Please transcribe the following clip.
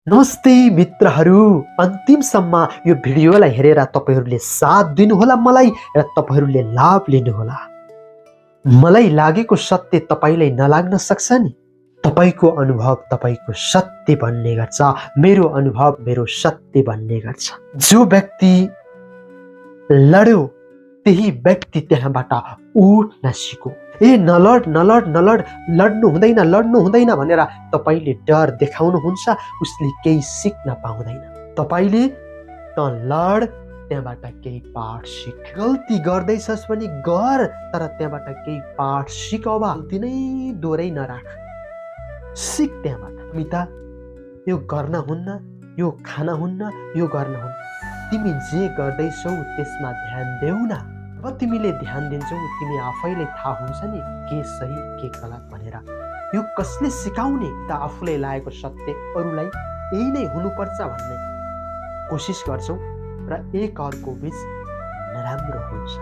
नमस्ते मित्रहरू, अन्तिमसम्म यो भिडियोलाई हेरेर तपाईहरूले साथ दिनुहोला मलाई र तपाईहरूले लाभ लिनुहोला। मलाई लागेको सत्य तपाईलाई नलाग्न सक्छ नि। तपाईको अनुभव तपाईको सत्य बन्ने गर्छ, मेरो अनुभव मेरो सत्य बन्ने गर्छ। जो व्यक्ति लड्यो त्यही व्यक्ति त्यहाँबाट उठ्न सिको। ए नलड नलड नलड, लड्नु हुँदैन भनेर तपाईले डर देखाउनुहुन्छ, उसले केही सिक्न पाउँदैन। तपाईले त लड, त्यहाँबाट केही पाठ सिक। गल्ती गर्दैछस् भने गर, तर त्यहाँबाट केही पाठ सिक। अब गल्ती नै दोहोरै नराख, सिक त्यहाँबाट। तिमी त यो गर्न हुन्न, यो खान हुन्न, यो गर्न हुन्न। तिमी जे गर्दैछौ त्यसमा ध्यान देऊ न। अब तिमीले ध्यान दिन्छौ, तिमी आफैले थाहा हुन्छ नि के सही के गलत भनेर। यो कसले सिकाउने? त आफूलाई लागेको सत्य अरूलाई यही नै हुनुपर्छ भन्ने कोसिस गर्छौ र एक अर्को बीच नराम्रो हुन्छ।